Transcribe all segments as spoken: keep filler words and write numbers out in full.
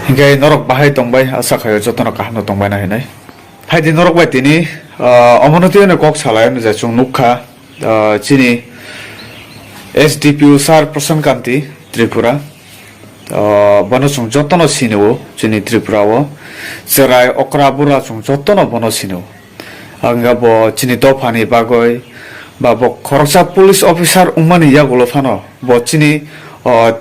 Hinkhe norok bahai tongbai, asa khaio jotono kaham no tongbai na hinwi. Phaidi norok bai tini, ah, omono twiwi kok salai hwnwi je chwng nukha, ah, chini S D P O sir Prasant Kanti Tripura. Ah, bono chwng jotono sinio chini Tripura o. Cherai okra bura chwng jotono bono sinio. Ang bo chini dophani bagwi ba bo khoroksa police officer wngmani yagulo phano bo chini, ah,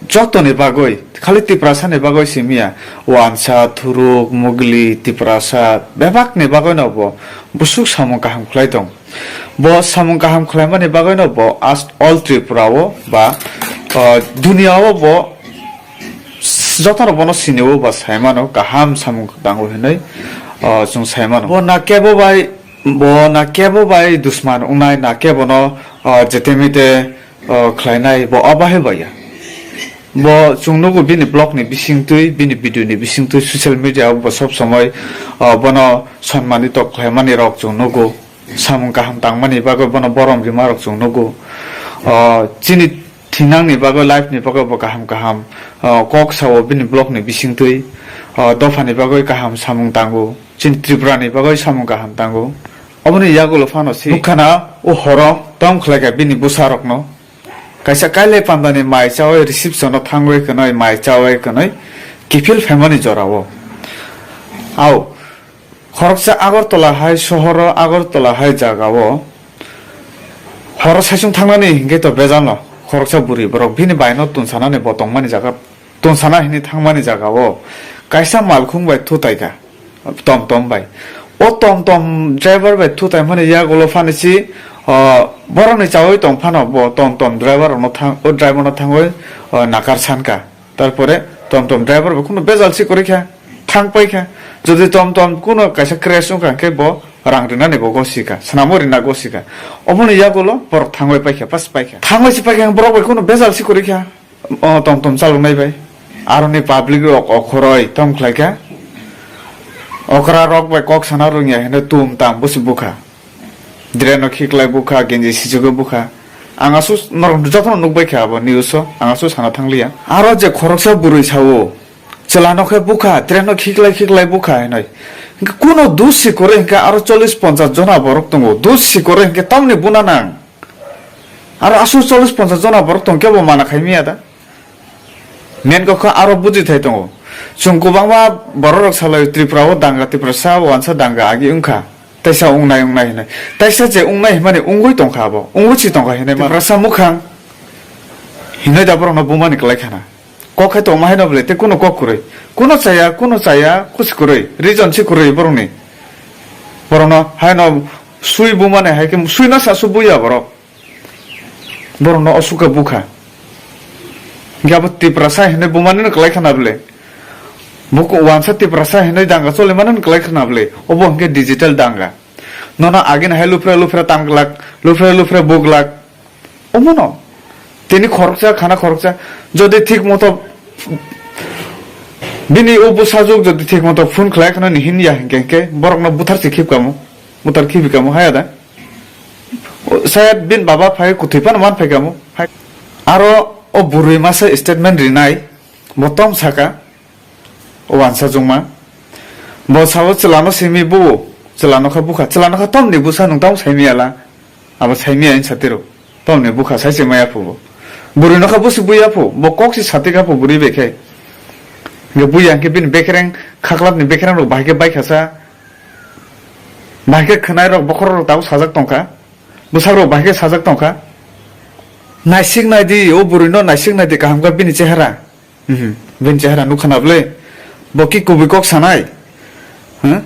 jotoni bagwi, khali Tiprasani bagwi simiya, Wansa, Thuruk, Mugli, Tiprasa, bebakni bagwino bo busuk samung kaham khlai tong. Bo samung kaham khlaimani bagwino bo as-, all Tripura o ba, uh, dunia o bo jotono bono sinio ba saimano kaham samung tango hinwi, uh, chwng saimano. Bo na kebo bai, bo na kebo bai dusman wngnai, na kebono, uh, jete mite o khlainai bo obahe baya. Bo chwng nugo bini blog ni bisingtwi, bini video ni bisingtwi social media o bo sob somoi, o, bono sonmani tok khlaimani rok chwng nugo. Samung kaham tangmani bagwi bono borom rima rok chwng nugo. O, chini thinang ni bagwi, life ni bagwi bo kaham kaham, o, kok sao bini blog ni bisingtwi, o, dopha ni bagwi kaham samung tango. Chini Tripura ni bagwi samung kaham tango. Oboni yagulo phano si nukhana o horo tom khlaikha bini bwsa rokno. Kaisa kailai pandani mai chawi reception o thangwi kwnwi mai chawi kwnwi kiphil phaimani jorao. Au, khoroksa Agartala hai sohoro Agartala hai jagao horo saichung thangnani hinkhe to bejalo khoroksa bwrwi borok bini baino tunsanani bo tongmani jaga. Tonsana hini thangmani jagao kaisa malkhung bai thutai kha, tom tom bai. O tom tom driver bai thutai mani yagulo phani si, o, borokni chawi tong phano bo tom tom driver rokno thang, o driver no thangwi, o, nakar san kha. Tarpore tom tom driver bai kuno bejal si kwrwi kha, thang pai kha. Jodi tom tom kuno kaisa crash wngkha hwnkhe bo rang rinani bo gosi kha, swnamo rina gosi kha. Oboni yagulo borok thangwi pai kha, pas pai kha. Thangwi si pai kha borok bai kuno bejal si kwrwi kha. O tom tom chaloknai bai. Aroni public rok okhoroi tom khlaikha. Okra rok bai kok sana rwngya hino tum tam busi bukha. Drain no khiklai bukha, genji sijugo bukha. Ang asu norok jotono nukbai kha abo news o. Ang asu sana thangliya. Aro je khoroksa bwrwi sao, chwla no khe bukha, drain no khiklai khiklai bukha hinoi. Hingke kuno dus si kore hingke aro chollish ponchas jona borok tongo. Dus si kore hingke tamni buna nang. Aro aswk chollish ponchas jona borok tong kebo mana khai miya da? Main kok kha aro buji thai tongo. Chwng kwbangma borok rok salai Tripura o danga, Tiprasa wansa danga agi wngkha. Taisa wngnai wngnai hinwi. Taisa je wngnai hinmani wngwi tongkha abo. Wngwi si tongkha hinwi ma. Tiprasa mukhang hinwi da borokno bumani kwlai khana. Kok hai tongma haino bwle tei kuno kok kwrwi. Kuno chaya, kuno chaya, kusi kwrwi. Reason si kwrwi borokni. Borokno haino sui bumani hai khe sui no sa su buya borok. Borokno osuka bukha. Hingke abo Tiprasa hinwi bumani no kwlai khana bwle. Buku wansa Tiprasa hinwi danga choli mani no kwlai khana bwle. Obo hingke digital danga. Nono agini hai lufre lufre tam glak, lufre lufre buglak. Omono tini khoroksa khana khoroksa jodi thik moto bini o bwsajwk jodi thik moto phone khlai khna ni hin ya hinkhe hinkhe borokno buthar se khip kamo, buthar khibi kamo haya da. O, sayad bin baba phai kwthwi phano man phai kamo. Hai. Aro o bwrwi masa statement rinai bo tom saka. O wansa jongma. Bo sao chwlano simi bo, chwlano kha bukha, chwlano kha tomni bwsa nwng tamo saimiyala. Abo saimiya in satiro. Tomni bukha sai se maya phubo. Bwrwi no kha busi buya phu, bo kok si sati kha phu bwrwi bai khai. Nge buya hingke bini bekereng, khaklapni bekereng rok bahai khe bai khasa. Bahai khe khwnai rok bokhorok rok tabuk sajak tongkha. Bwsak rok bahai khe sajak tongkha. Naisik nai di, o bwrwi no naisik nai di kaham kha bini chehara. Mhm. Bini chehara nukha na bwle? Bo ki kubui kok sanai? Huh?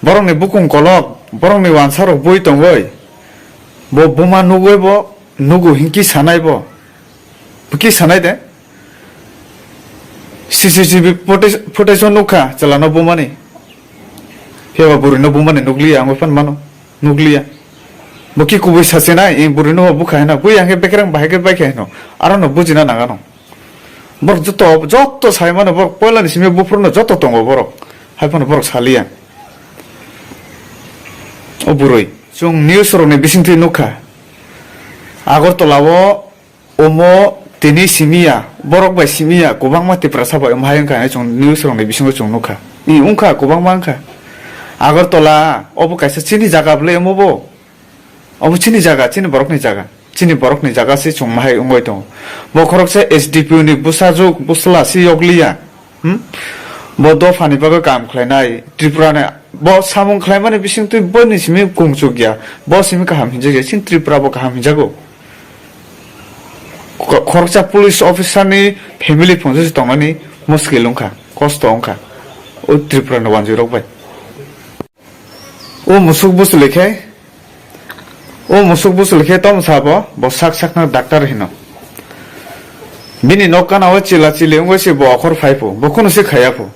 Borokni bukung kolok, borokni wansa rok bui tongoi. Bo buma nugoi bo nugu hinki sanai bo. Bo ki sanai de? C C T V footage, footage o nukha chwlano bumani. Phiya ba bwrwino bumani nukliya, ang bai phano mano. Nukliya. Bo ki kubui sasinai, i bwrwino bo bukha hino. Bui ang khe bekereng bahai khe bai khe hino. Aro no bujina nangano. Borok joto, joto sai mano borok poila ni simi buphuru no joto tongo borok. Hai phano borok saliya. O bwrwi. Chwng news rok ni bisingtwi nukha. Agartala o omo Tini simiya, borok bai simiya, kwbangma Tiprasa bai omo hai wngkha hinwi chwng news rokni bisingo chwng nukha. I wngkha, kwbangma wngkha. Agartala, obo kaisa chini jaga bwle omo bo? Obo chini jaga, chini borokni jaga. Chini borokni jaga se chwng mahai wngwi tongo. Bo khoroksa S D P O ni bwsajwk, bwsla se yokliya. Hmm? Bo dophani bagwi kam khlainai, Tripura ni bo samung khlaimani bisingtwi boni simi kungchuk ya, bo simi kaham hinjak ya, chini Tripura bo kaham hinjago. Kho-, khoroksa police officer ni family phunjak se tongnani muskil wngkha, kosto wngkha o Tripura ni wanjwi rok bai. O musuk busu lekhe, o musuk busu lekhe tom sabo, bo sak sakno doctor hino. Bini nok kana o chila chili wngwi se bo okhor phai phu, bo kunu se khaya phu.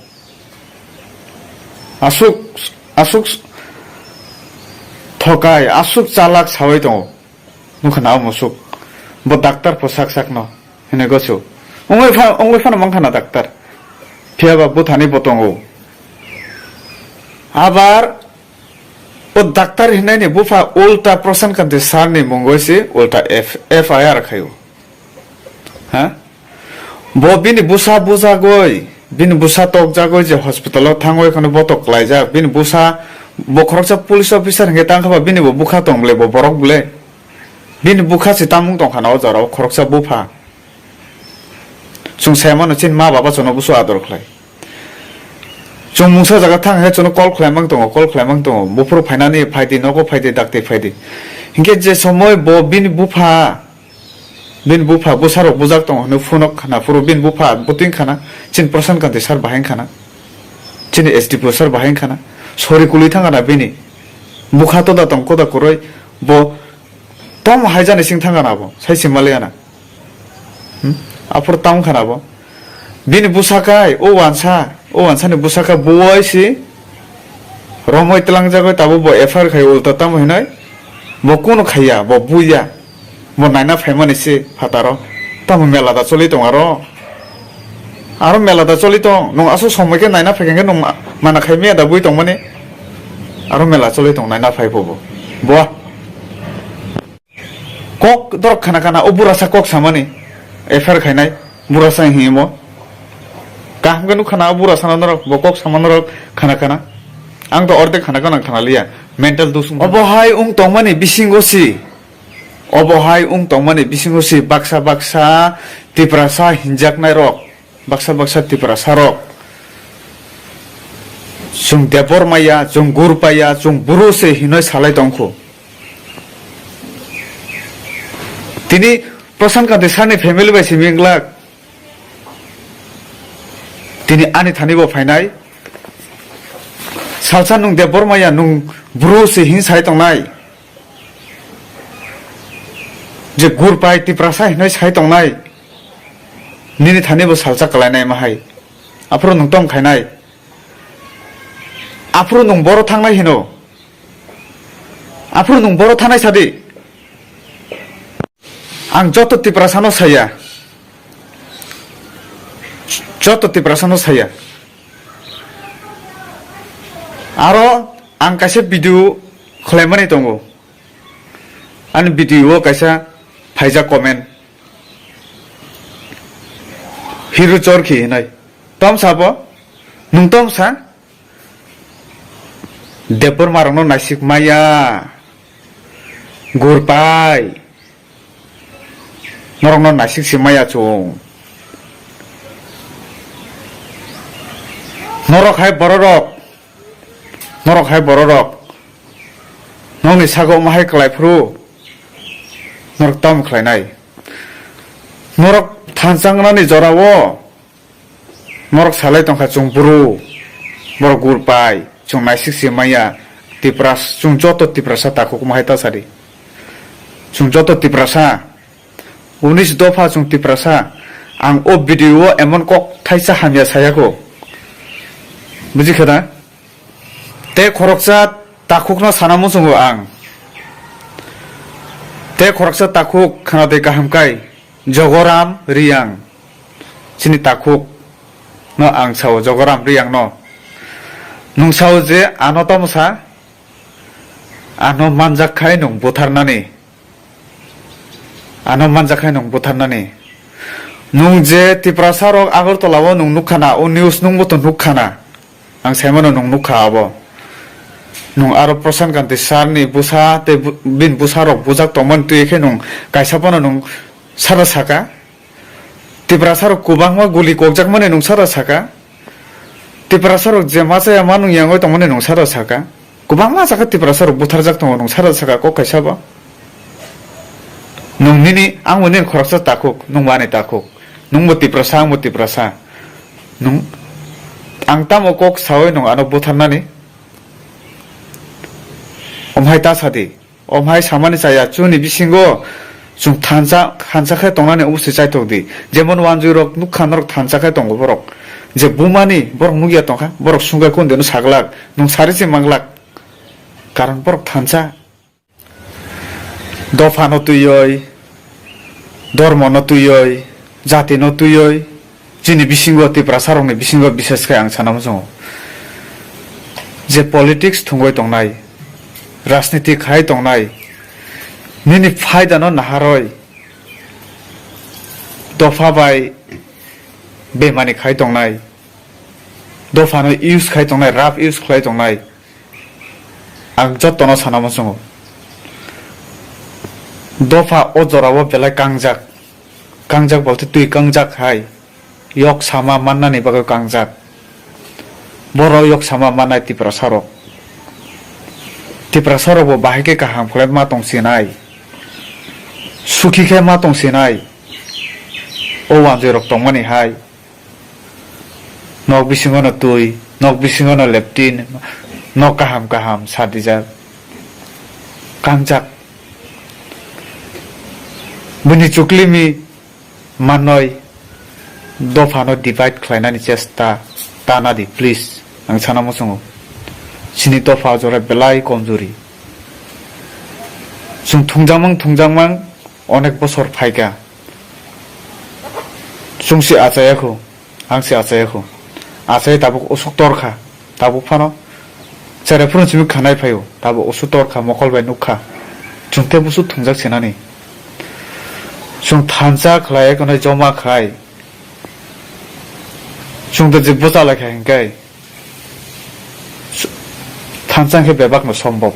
Asuk, asuk thokai, asuk chalak sawi tongo. Nukha na o musuk. Bo doctor pho sak sakno hinwi gosu. Wngwi pha-, wngwi phano mankha na doctor. Phiya ba buthani bo tongo. Abar o doctor hinai ni bupha ulta Prasant Kanti sir ni mungwi se ulta F-, F I R khaio. Ha? Bo bini bwsa bujagwi, bini bwsa tokjagwi je hospital o thangwi kheno botok klaijak. Bini bwsa bo khoroksa police officer hinkhe tangkha ba bini bo bwkha tong bwle, bo borok bwle. Bini bwkha se tamung tongkha na o jora o khoroksa bupha. Chwng sai mano chini ma baba chwngno busu ador khlai. Chwng mungsa jaga thang khe chwngno call khlai mang tongo, call khlai mang tongo. Buphuru phainani phaidi, nogo phaidi, dakti phaidi. Hinkhe je somoi bo bini bupha, bini bupha bwsarok bujak tongo hwnwi phunuk khana phuru bini bupha bwtwing khana, chini Prasant Kanti sir bahai khana, chini S D P O sir bahai khana, sori kului thang khana bini bukha toda tong koda kwrwi bo tom hai jani sing thang khana bo sai se maliya na. Hmm? Aphuru tamo khana bo. Bini bwsa kai, o wansa, o wansa ni bwsa kai buwai si romoi tlangjagwi tabuk bo F I R khai ulta tamo hinai. Bo kunu khaiya, bo buya. Bo naina phaimani se phataro. Tamo mela da choli tong aro. Aro mela da choli tong, nung aswk somoi khe naina phaikhe hwnkhe nung ma-, mana khai maya da bui tongmani. Aro mela choli tong naina phai phubo. Bo. Kok dorok khana khana o burasa kok samani F I R khainai burasa himo. Kaham khe nukha na o burasa no norok bo kok sama norok khana khana. Ang to ordek khana khana khana liya mental dusung. Obo hai wng tongmani bisingo si, obo hai wng tongmani bisingo si baksa baksa Tiprasa hinjaknai rok. Baksa baksa Tiprasa rok chwng Debbarma ya, chwng Gurpa ya, chwng Bru se hinoi salai tongkhu. Tini Prasant Kanti sir ni family bai simi wngglak. Tini ani thani bo phainai. Salsa nung Debbarma ya, nung Bru se hin sai tongnai. Je Gurpai Tiprasa hinoi sai tongnai, nini thani bo salsa kalainai ma hai. Aphuru nung tom khainai. Aphuru nung boro thangnai hino. Aphuru nung boro thangnai sadi. Ang joto Tiprasa no saya. Joto Tiprasa no saya. Aro ang kaisa video khwlaimani tongo. Ani video o kaisa phaijak comment. Hiru Chorkhi hinai. Tom sabo? Nung tom sa? Debbarma rokno naisik maya. Gurpai. Norokno naisik se maya chwng. Norok hai bororok. Norok hai bororok. Nokni sago omo hai kwlai phuru. Norok tamo khlainai. Norok thansa wngnani jorao. Norok salai tongkha chwng bru, borok gurpai, chwng naisik se maya, Tipras-, chwng joto Tiprasa takhuk omo hai ta sadi. Chwng joto Tiprasa, unis dopha chwng Tiprasa, ang o video o emon kok thaisa hamya sayako. Buji kha da? Tei khoroksa takhukno sana muchungo ang. Tei khoroksa takhuk khna de kaham kai, Jogoram Riyang. Chini takhuk no ang sao, Jogoram Riyang no. Nung sao je ano tomo sa, ano manjak khai nung butharnani. Ano manjak khai nung butharnani. Nwng je Tiprasa rok Agartala o nwng nukha na, o news nwng bo to nukha na. Ang sai mano nwng nukha abo. Nwng aro Prashant Kanti sir ni bwsa tei bu-, bini bwsa rok bujak tongmani twi khe nwng kaisa phano nwng sara saka. Tiprasa rok kwbangma guli kokjakmani nwng sara saka. Tiprasa rok je ma chaya ma nung yangwi tongmani nwng sara saka. Kwbangma jaga Tiprasa rok butharjak tongo nwng sara saka kok kaisa bo. Nwng nini, ang bo nini khoroksa takhuk, nwng bo ani takhuk. Nwng bo Tiprasa, ang bo Tiprasa. Nwng, ang tamo kok sawi nwng ano butharnani? Omhai ta sadi. Omhai samani chaya, chwngni bisingo chwng thansa, thansa khe tongnani omo se chaitok di. Jemon wanjwi rok nukha norok thansa khe tongo borok. Je bumani borok nukya tongkha, borok sungkha kundeno saglak, nwng sari se manglak. Karon borok thansa. Dophano twiwi, dhormono twiwi, jatino twiwi, chini bisingo, Tiprasarokni bisingo, bises khe ang sana muchungo, je politics thwngwi tongnai, rajniti khai tongnai, nini phaidano naharwi dopha bai bemani khai tongnai, dophano use khai tongnai, rough use khlai tongnai, ang jotono sana muchungo. Dopha o jorao belai kangjak, kangjak bolte twi kangjak hai, yok sama mannani bagwi kangjak. Borok yok sama mannai Tiprasarok. Tiprasarokbo bahai khe kaham khlai ma tong sinai, sukhi khe ma tong sinai. O wanjwi rok tongmani hai. Nok bisingo no twi, nok bisingo no leptin, nok kaham kaham sadijak, kangjak. Bini chuklimi mannoi dophano divide khlainani chesta ta nadi, please. Ang sana muchungo. Chini dopha jora belai komjuri. Chwng thungjakmang thungjakmang onek bosor phaikha. Chwng se achayakho, ang se achayakho. Achai tabuk usuk torkha, tabuk phano cherai phuru simi khanai phaio, tabuk usuk torkha, mokol bai nukha. Chwng tei busu thungjak sinani. Chwng thansa khlai, ekhonai joma khai. Chwng tei je bwcha lai kha hinkhe. Thansa khe bebak no sombok.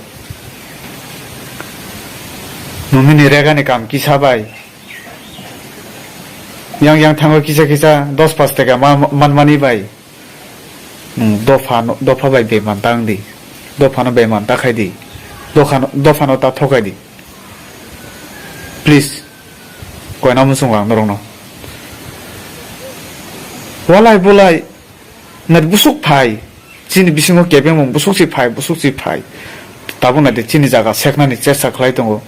Nwng nini regani kam kisa bai. Yang yang thango kisa kisa dos pas taka ma-, manmani bai. Nwng dopha no, dopha bai beman ta wng di. Dopha no beman ta khai di. Dopha no, dopha no ta thokai di. Please. Koina muchung ang norok no. Walai bulai. Nat busuk phai, chini bisingo kebengmung busuk si phai, busuk si phai. Tabuk nai de chini jaga seknani chesta khlai tongo.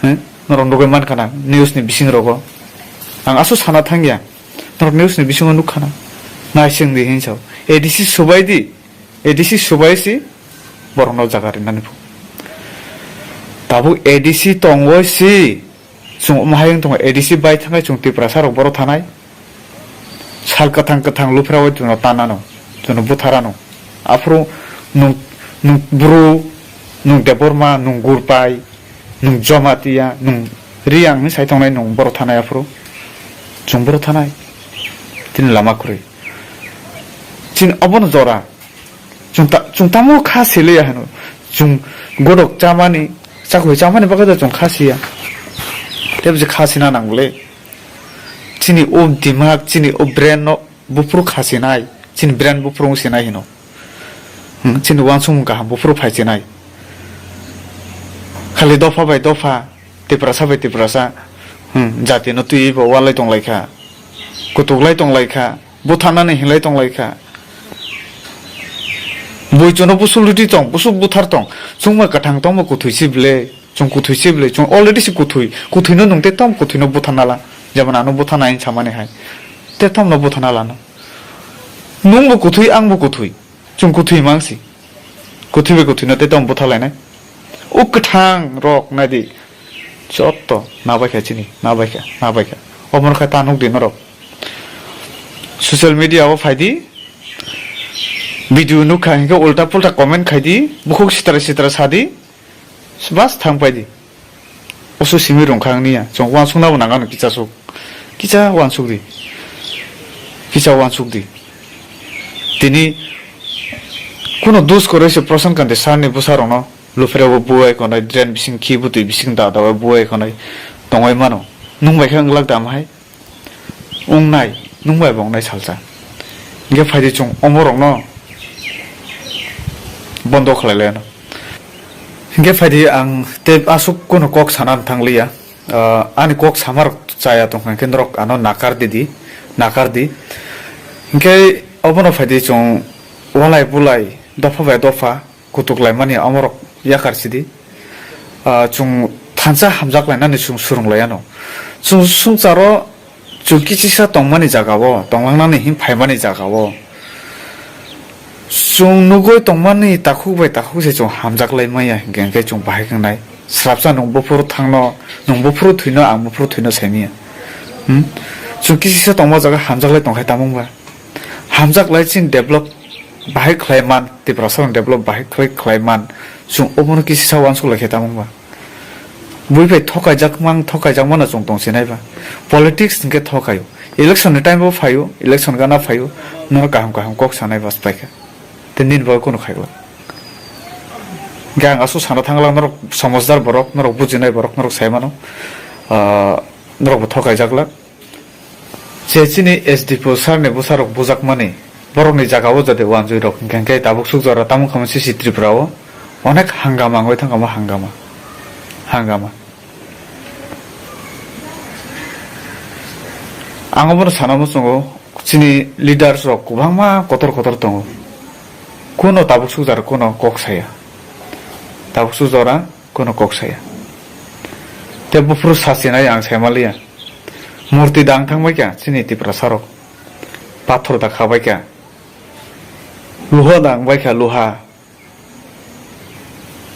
He? Norok nugwi mankha na news ni bising rogo. Ang aswk sana thangya. Norok news ni bisingo nukha na. Naising di hinsa. A D C subai di. A D C subai si borokno jaga rinani phu. Tabuk A D C tongoi si. Chwng omo hai wng tongo, A D C bai thangkhe chwng Tiprasa rok boro thanai. Sal kwthang kwthang luphrao chwngno tanano, chwngno butharano. Aphuru nwng, nwng Bru, nwng Debbarma, nwng Gurpai, nwng Jamatia, nwng Riang hinwi sai tongnai nwng boro thanai aphuru. Chwng boro thanai. Chini lama kwrwi. Chini obono jora. Chwng ta-, chwng tamo kha siliya hino. Chwng godok chamani, chakhwi chamani bagwi da chwng kha siya. Tei bwswk kha sina nang bwle. Chini o dimag, chini o brain no buphuru kha sinai. Chini brain buphuru wng sinai hino. Hmm, chini uansukmung kaham buphuru phai sinai. Khali dopha bai dopha, Tiprasa bai Tiprasa, hmm, jati no twiwi bo walai tong lai kha. Kutuk lai tong lai kha. Butharnani hinlai tong lai kha. Bui chwngno busulridi tong, busuk buthar tong. Chwngma kwthang tongma kwthwi si bwle, chwng kwthwi si bwle, chwng already si kwthwi. Kwthwino nwng tei tamo kwthwino butharna la. Jemon ano butharna hinwi samani hai. Tei tamno butharna lano. Nwngbo kwthwi, angbo kwthwi. Chwng kwthwi mang si. Kwthwi bai kwthwino tei tamo buthar lainai. O kwthang rok nai di. Jotto nabaikha chini, nabaikha, nabaikha. Omo khe ta nukdi norok. Social media o phaidi, video nukha hinkhe ulta pulta comment khaidi, bukhuk sitra sitra sadi, bas thang paidi. Oso simi rwngkha wngya, chwng uansuknabo nangano kichasuk. Kisa uansuk di. Kisa uansuk di. Tini kuno dus kwrwi se Prashant Kanti sir ni bwsa rokno lupherao buwai khonai, drain bising khi bwtwi bising da da buwai khonai tongoi mano. Nwng bai khe wng glak da am hai? Wng nai, nwng bai bo wng nai salsa. Hingke phaidi chwng omo rokno bondo khlai lai ano. Hingke phaidi ang tei aswk kuno kok sana thang liya. Ah, ani kok sama rok chaya tong kha, hingke norok ano nakar di di, nakar di. Hingke obono phaidi chwng walai bulai, dopha bai dopha kutuk lai mani amorok yakar sidi. Ah, chwng thansa hamjak lainani chwng swrwng lai ano. Chwng swngcharo chwng kichisa tongmani jaga o, tonglangnani hin phaimani jaga o. Chwng nugui tongmani takhuk bai takhuk se chwng hamjak lai maya hinkhe, hinkhe chwng bahai khe wngnai. Swrapsa nwng buphuru thangno, nwng buphuru thwino, ang buphuru thwino saimanya. Hmm? Chwng kichisa tongma jaga hamjak lai tongkhai tamo wngba? Hamjak lai chini develop bahai khlai man, Tiprasa rok develop bahai khlai, khlai man, chwng obono kichisa uansuk lai khe tamo wngba? Bui bai thokaijak mang, thokaijak mano chwng tong sinai ba. Politics hinkhe thokaio. Election ni time bo phaio, election gana phaio, norok kaham kaham kok sanai bas paikha. Tei nini bagwi kunu khaikla. Hinkhe ang aswk sana thangla norok somajwdar borok, norok bujinai borok, norok sai mano. Ah, norok bo thokaijak la. Je chini S D P O sir ni bwsarok bujakmani, borokni jagao jodi wanjui rok hinkhe, hinkhe tabuk suk jora tamo wngkha C C Tripura o onek hangama wngwi thangkha, ma hangama, hangama. Ang obono sana muchungo, chini leaders rok kwbangma kotor kotor tongo, kuno tabuk suk jora kuno kok saya, tabuk suk jora kuno kok saya. Tei buphuru sachinai ang saimaliya. Murti dang thangbai kha chini Tiprasa rok. Pathor da khabai kha. Luha dang bai kha luha.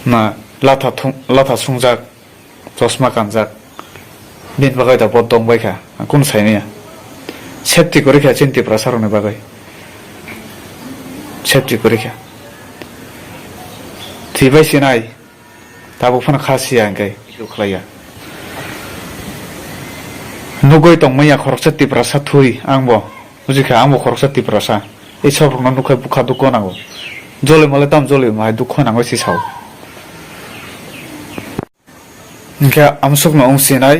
Na latha thung-, latha sungjak, chosma kanjak. Bini bagwi da bo dong bai kha. Ang kunu saimaya. Safety kwrwi kha chini Tiprasa rokni bagwi. Safety kwrwi kha. Thwi bai sinai. Tabuk phano kha siya hwnkhe khlaiya. Nugui tongmaya khoroksa Tiprasa thwi, ang bo bujikha, ang bo khoroksa Tiprasa. Ei sobrokno nukhe bukha dukho nango. Joli mole tam joli mai dukho nango si sao. Hwnkhe amsukno wng sinai.